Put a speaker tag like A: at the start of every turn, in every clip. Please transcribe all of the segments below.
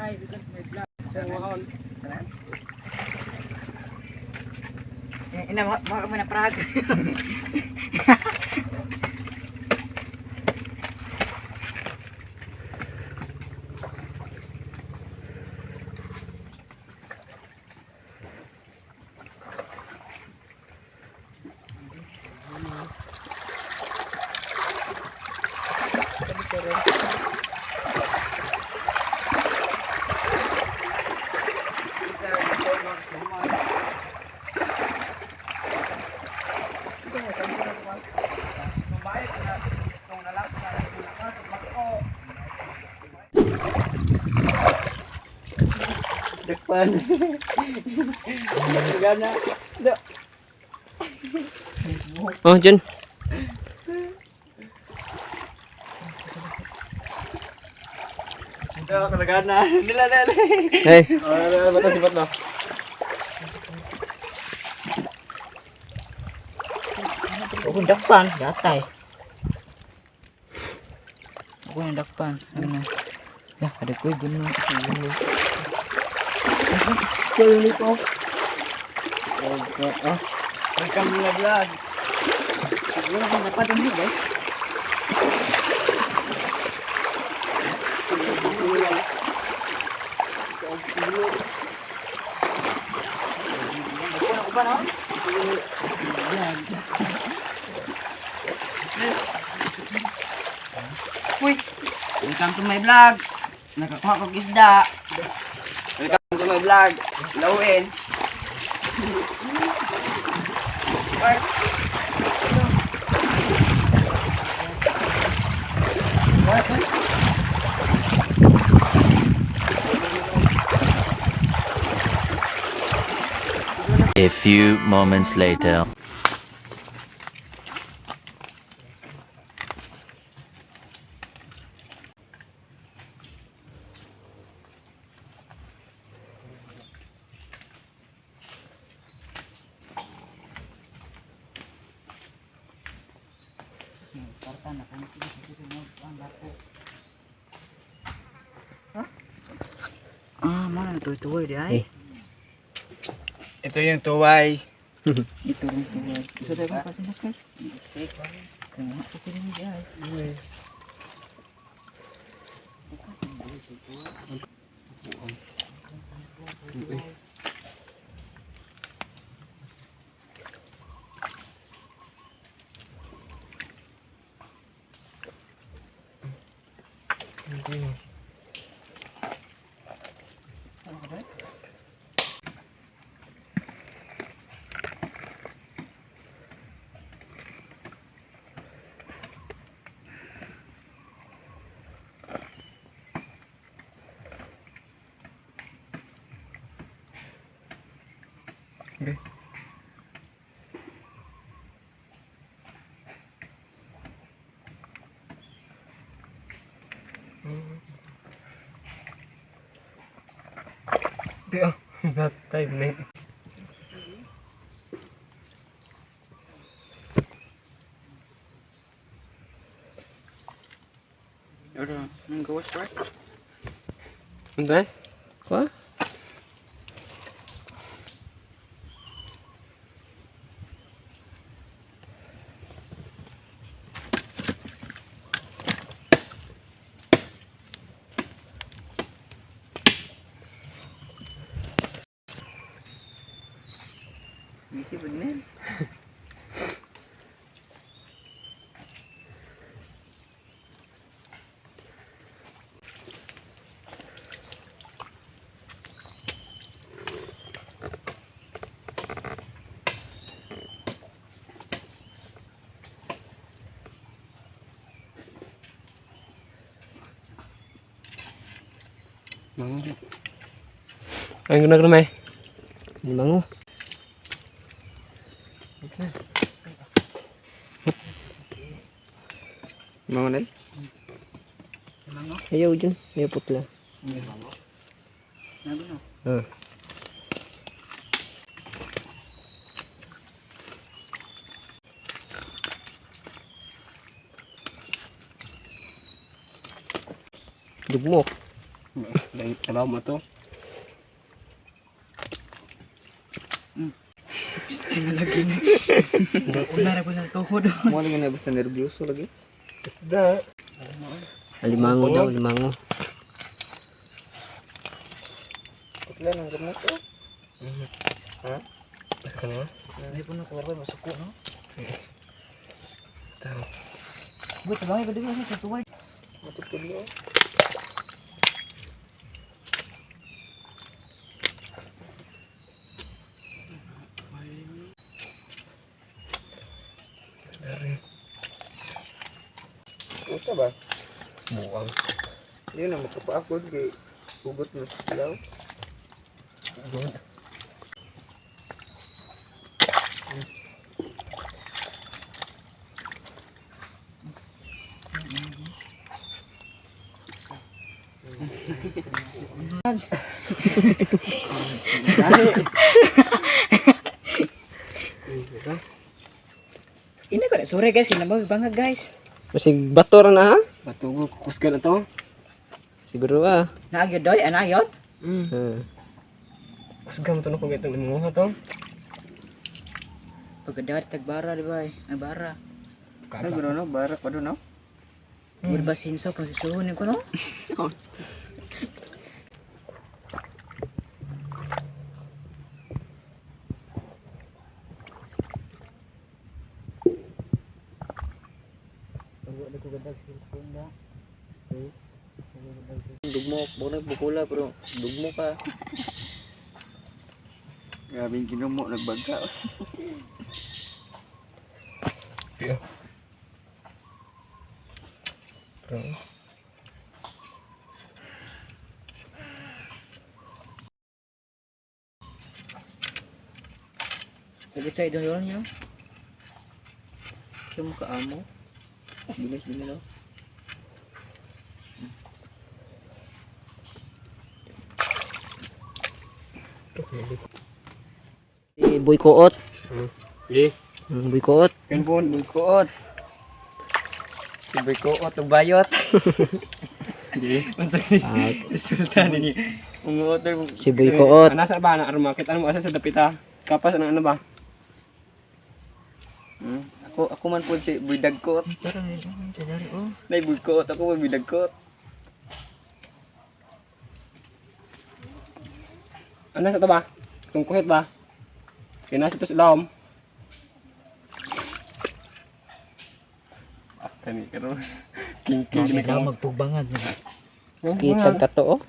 A: Hi, welcome to my vlog. Eh, ina, mga kami na prag.
B: Dakpan. Gana.
C: Oh, Jun.
B: Ito, kalagana. Nila, nila.
C: Hey.
B: Oh, bato si bato.
A: Ako dakpan, gatay. Ako yung dakpan. Ano? Ya, ada koy gunung.
B: Kaya ko. Oh, oh. Welcome to the vlog.
A: Wala kang dapat ang higay. Ako ba no? Uy, welcome to my vlog. Nakakuha kog isda.
B: Welcome to my vlog. Lawin.
D: A few moments later.
A: Karta na kan Ah, mana tuh tuh di ay.
C: Eh.
B: Ito yung tuway.
A: Ito rin tuway. Isa tayo kung pasin ka. Kaya ako rin di ay.
B: Okay. Di ah, that time na. Ano, nang gawas pa?
C: Ano? Quoi?
A: Busy pud men.
C: Mango. Ay, guna ko may. Mango.
B: Mga nay?
C: Ayaw dyan. Ayaw putla.
A: Naguno.
C: Ah. Dugmok. Dahil trabaho mo to.
A: Tinalagin. Una ra ko sa tuhod.
B: Mo lang na basta nervyoso lagi.
C: Isda.
E: Alimango daw, alimango.
B: Putla nang gamot oh. Ha?
C: Asa ka na?
A: Ay puno ko ba masuko no.
C: Tao.
A: Boy, tabangay ko dito sa tuway.
B: Matutudlo. Usa ba?
C: Buang.
B: Yun ang makapaakod kay hugot mo silaw.
C: Good.
A: Ina ko na sorry guys, kinabang bangag guys.
E: Masig bato ra na ha?
C: Batugo, kukusgan na to.
E: Siguro ah.
A: Naagyo doy, ana yon.
E: Hmm.
C: Kusgan mo to na kung itong limunga to.
A: Pagkadawat tagbara di ba? Ay bara.
B: Ay, bro, no? Bara pa doon, no?
A: Mura ba sinso kung susuhunin ko no?
B: Dugmo, bukan bukula, pero dugmo ka. Grabe yung ginumo, nagbagka.
C: Pia. Pero,
A: Sagit sa idol yun niyo. Siya mo kaamo.
B: Bilis, bilis, no?
E: Si Boy Koot.
C: Sige.
E: Boy Koot.
C: Yan po.
B: Bukot. Si Bukot ug bayot.
C: Sige.
E: Ah,
B: Resulta ninyo. Umuot
E: si Boy Koot.
C: Ano sa ba na armakit? Ano mo asa sa dapita? Kapas ano ano ba?
B: Ako ako man po si Buydagkot.
A: Tara, tara, oh.
B: Nay Bukot ako man Buydagkot.
C: Ano sa to ba? Kung kuhit ba? Kaya nasa to sa ilawom. Ah, kani karon. King king
A: Kini
C: gini ka mo.
A: magpugbangag.
E: Kitag tato oh.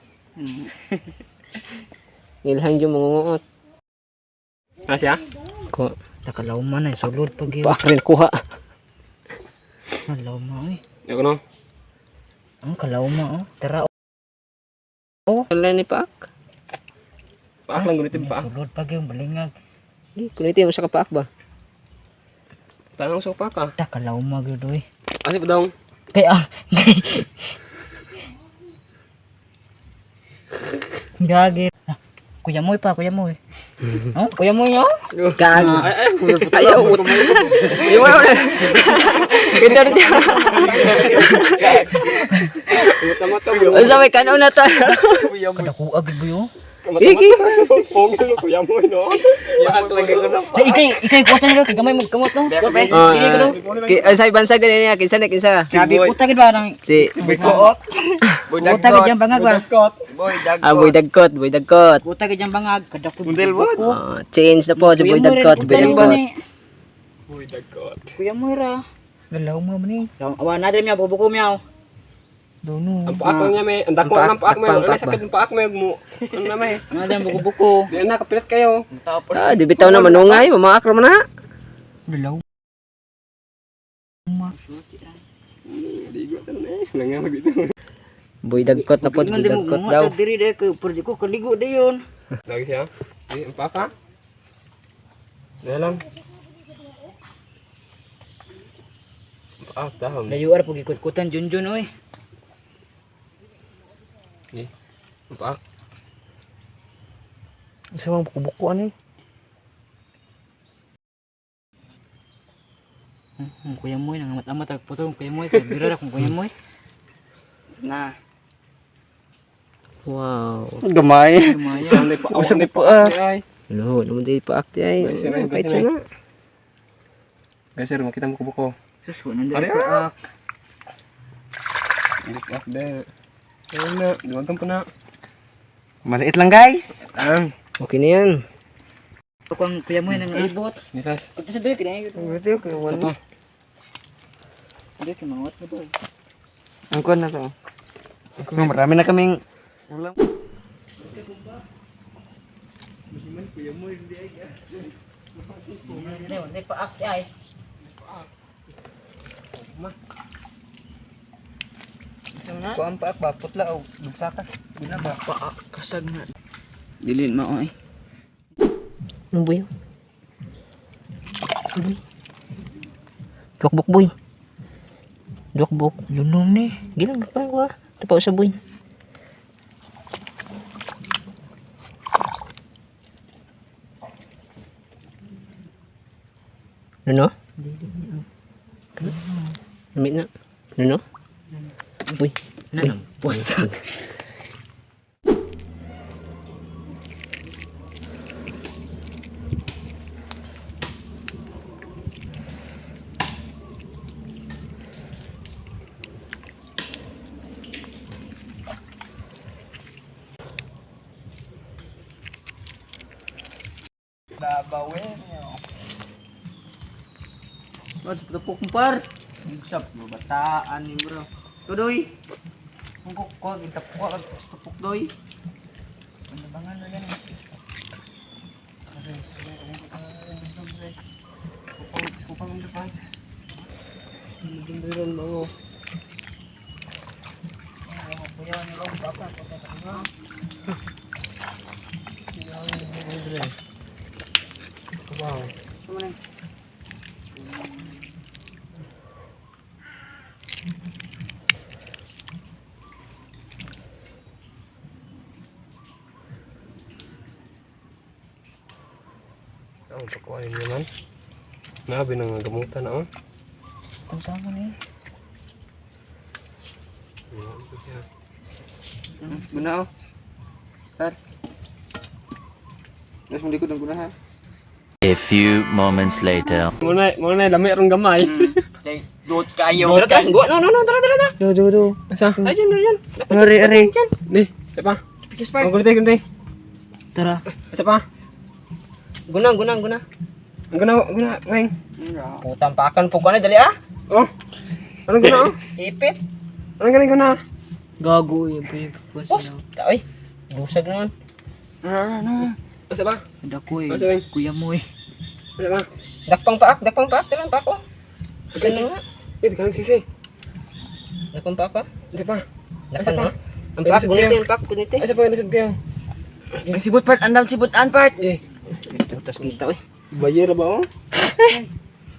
E: Ilhan yung mangunguot.
C: Ah, siya?
E: Ko.
A: Takalawman ay sulod pag yun.
E: Paak rin kuha.
A: Kalawma eh.
C: Yoko no.
A: Ang kalawma oh. Tara
E: Wala ni paak.
C: Paak lang gunitin paak.
A: sulod pag yung balingag.
E: Di, Kuniti mo sa kapaak ba?
C: Tanong sa paak ah.
A: Takalawma gyud oy.
C: Asa pa daw?
A: Kay ah. Gagi. Ah, Kuya Moy pa, Kuya Moy. Oh, Kuya Moy oh.
E: Gag. Ayaw. Yung wala. Kita rin siya. Unsa may kanaw na to?
A: Kadakuag gyud boy oh.
E: Iki.
C: Pongil kuya mo no.
A: Ay, ikay ikay kuha nila kay gamay magkamot no.
E: Oh, ah, ay bansa ganyan niya kinsa na kinsa.
A: Grabe kuta gid ba nang
E: Si
B: Bukot.
A: kuta gid yang bangag ba.
B: Boy dagkot.
E: Ah, Boy Dagkot, Boy Dagkot.
A: Kuta gid yang bangag kadako.
B: Mundel ba?
E: Ah, change na po si Boy Dagkot, Boy Dagkot.
C: Uy, dagkot.
A: Kuya Moy ra. Galaw mo man ni. Awa na diri miyaw bubuko miyaw. Dono.
C: Ang paak lang niya may, ang dako
E: Ang paak,
C: ang paak may,
E: ang
C: ano
E: paak
C: sakit ang paak may mo. Ano na may.
A: Ano diri buko-buko.
C: Di na kapilit kayo.
E: Ah, di bitaw na manungay, mamaak ra man na.
A: Galaw.
C: Ligo ta na eh. Langang dito.
E: Boy Dagkot na po, Boy Dagkot daw.
A: Diri dai ko pero di ko kaligo dayon.
C: Lagi siya. Di ang paak ha. Dahil lang. Ang paak dahon.
A: Layo ara pag ikot-kutan junjun oy.
C: Di. Ang paak.
E: Unsa man buko-buko ani?
A: Kuya Moy nangamat-amat ag puto Kuya Moy kay bira ra kung Kuya Moy.
B: Na.
E: Wow.
B: Gamay.
A: Gamay.
C: Usap ni pa. Ay.
E: Ano, naman di pa akti ay.
C: Guys, sir,
E: Kahit
C: guys, sir.
E: na.
C: Guys, sir, makita mo kubuko.
A: Sus, wala na
C: Ari,
A: paak.
C: Look up there. Ayun na, diwagan pa na.
B: Maliit lang, guys.
C: Ang,
E: Okay na yan.
A: Kung kuya mo yun ang ibot.
C: nilas.
A: Ito sa doy, kinayo.
C: Ito.
A: Doy, kimawat na doy.
B: Ang kuwan na to. Marami na kaming ulam.
A: Hindi, wala paak ay.
B: Kuan pa ba putla o dugsaka. Guna ba?
A: Paak, kasag na. Dilin mao ay.
E: Ano boy? Boy. Duwakbok boy. Duwakbok.
A: Lunong ni.
E: Gilang pa ko ah. Tapaw sa boy. Ano? Lamit na. Ano? Boy.
A: Nanang posak.
B: Mas tapok par. Sap bataan ni bro. Tudoy. Kung ko gitapok ka tapok doy.
A: Panabangan na yan.
C: Kupang ang lapas. Maganda mango. Wow. Ang pagkuhanin naman. Nabi nang gamutan na oh.
A: Ang tama ni.
B: Guna oh. Par. Nas mo likod ang guna ha.
D: A few moments later.
C: Muna lami rong gamay.
A: Kay dot kayo.
E: Tara, tara. Go. No, no, no. Tara, tara, tara.
B: Do do do.
C: Asa?
E: Ay, dyan, dyan.
B: Are are.
C: Ni, isa pa.
A: Pikas
C: Oh, gunti, gunti.
A: Tara.
C: Isa pa.
E: Guna, guna, guna.
C: Ang guna, guna, weng.
E: Putang pakan po ko na. Dali ah.
C: Oh. Anong guna? Oh?
E: Ipit.
C: Anong guna guna?
A: Gago yung
E: Pus. Ay. Busag naman.
C: Asa ba?
A: Dako eh.
C: Asa weng?
A: Kuya mo eh.
C: Asa ba?
E: Dakpang paak, dakpang paak. Tara, paak oh.
C: Okay.
E: Ano nga?
C: Eh, di ka nagsisi.
E: Dakpang paak ah.
C: Hindi pa.
E: Dakpang
C: Asa pa?
E: na. Ang paak,
C: Ay,
E: gunite, ang paak, gunite.
C: Asa pa nasod kayo?
A: Ang sibot part, andam sibot an part.
C: Eh,
E: Putas kita, oy.
C: bayera ba oh?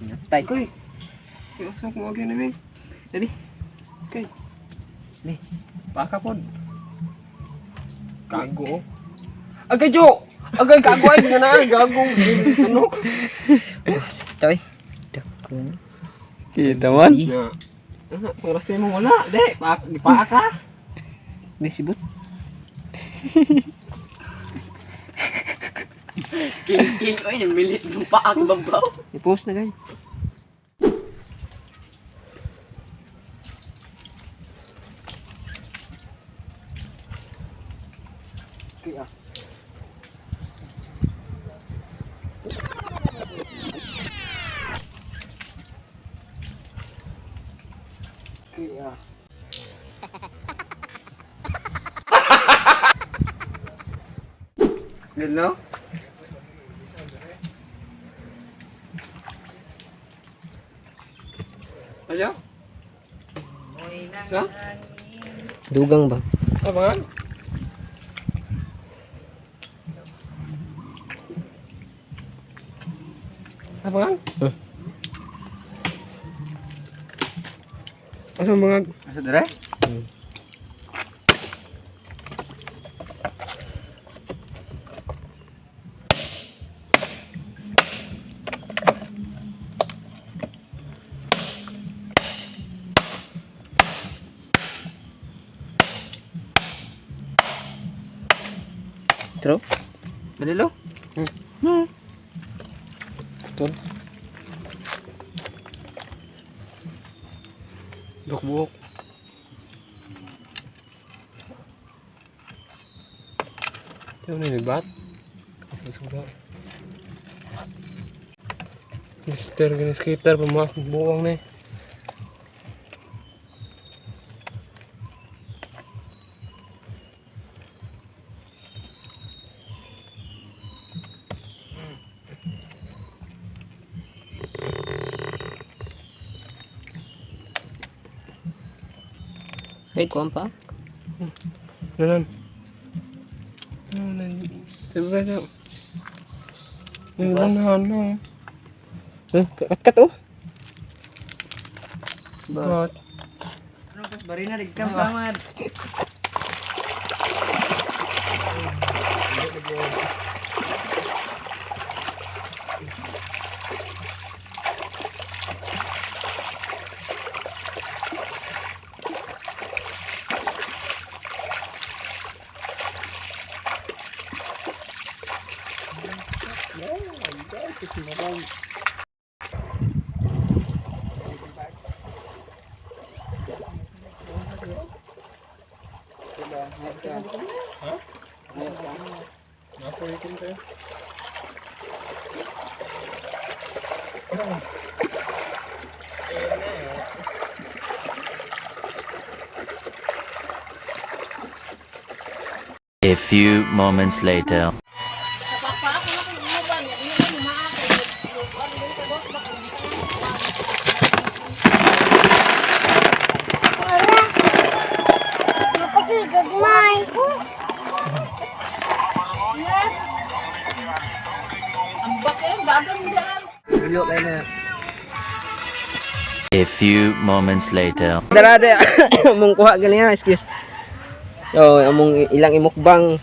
A: Natay.
C: Okay. Eh, asa ko agi na weng.
A: Sabi.
C: Okay.
A: Ni.
C: Baka pod. Gago. oh. Agay jo. Agay gago ay nga na gago. Tunok.
A: Tay. Dako.
B: Kita man.
C: Na. Ano, oras na mo wala. Di, pa, di pa ka.
A: May sibot. King king oy namilit ng paak babaw.
E: I-post na, guys.
B: Lino?
C: Ayo. Sa?
E: Dugang ba?
C: Abangan? Abangan?
E: Hmm.
C: Asa mga
B: Asa dere? True. Balilo?
C: Tol. Buhok-buhok. Ito na yung bat. Suga. Mister, gani skater, pamuak, buwang na eh.
E: Ay, kuwan pa.
C: Nanan. Nanan. Diba na? Nanan na.
E: Eh, kat-kat oh.
C: Bat.
B: Ano pas barina digkam samad.
D: A few moments later.
F: Gagmay.
E: Gulo kayo na.
D: A few moments later.
E: Dara de, among kuha gani ha, excuse. Oh, among ilang imukbang.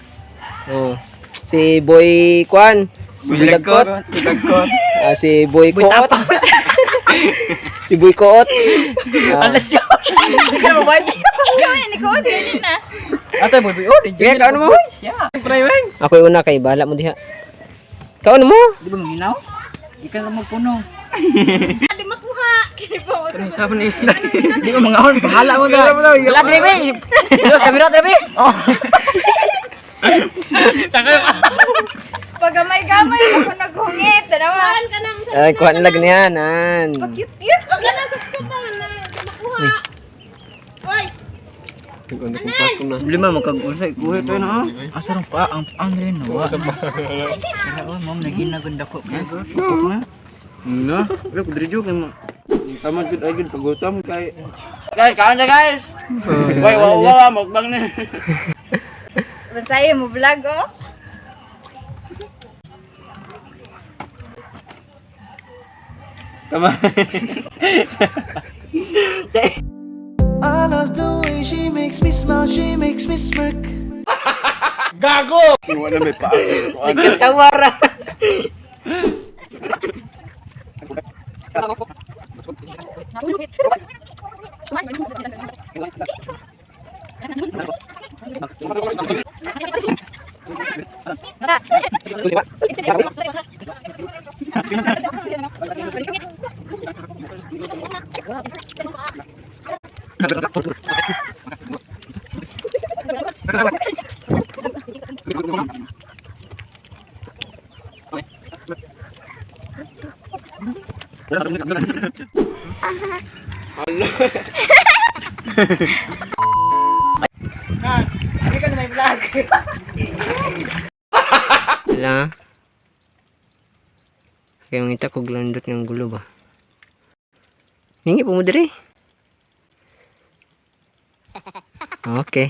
E: Oh. Si Boy Kwan, si Boy Dagkot,
B: Dagkot.
E: ah, si Boy Koot. Si Boy Koot. Ah.
B: Alas yun.
G: Gawin, ikaw din na.
B: Ate boy boy. Oh, di
E: Kaya kaon mo?
B: siya.
E: Ako yung una kay bahala mo diha. Kaon mo?
B: Di ba manginaw? Ikan ka magpuno.
G: Di makuha. Kini pa mo.
B: Ano sabi ni? Di ko mangahon, bahala mo na.
E: Wala dire Dos kamera dire.
B: Oh.
G: Pagamay-gamay ako naghungit. Tanawa.
F: Ka nang
E: Ay, kuha na lang niyan. An.
G: Cute-cute.
F: Wag ka nang saksapan na di makuha. Hoy,
B: Problema magkag-usay kuha to na. Asa ron pa ang ang rin wa. Kaya oh, ma'am nagina gud ko kay.
H: Na, wala ko diretso kay mo. Tama gud ay gud pagutom kay
B: Guys, kaon na guys. Wait, wow wow mukbang na.
G: Basahin mo vlog oh.
H: Tama.
I: I love the way she makes me smile, she makes me smirk.
H: Wala may pa.
E: Tawara. Wala. Kaya mangita ko glandot ng gulo ba. Hingi po mo diri. Okay.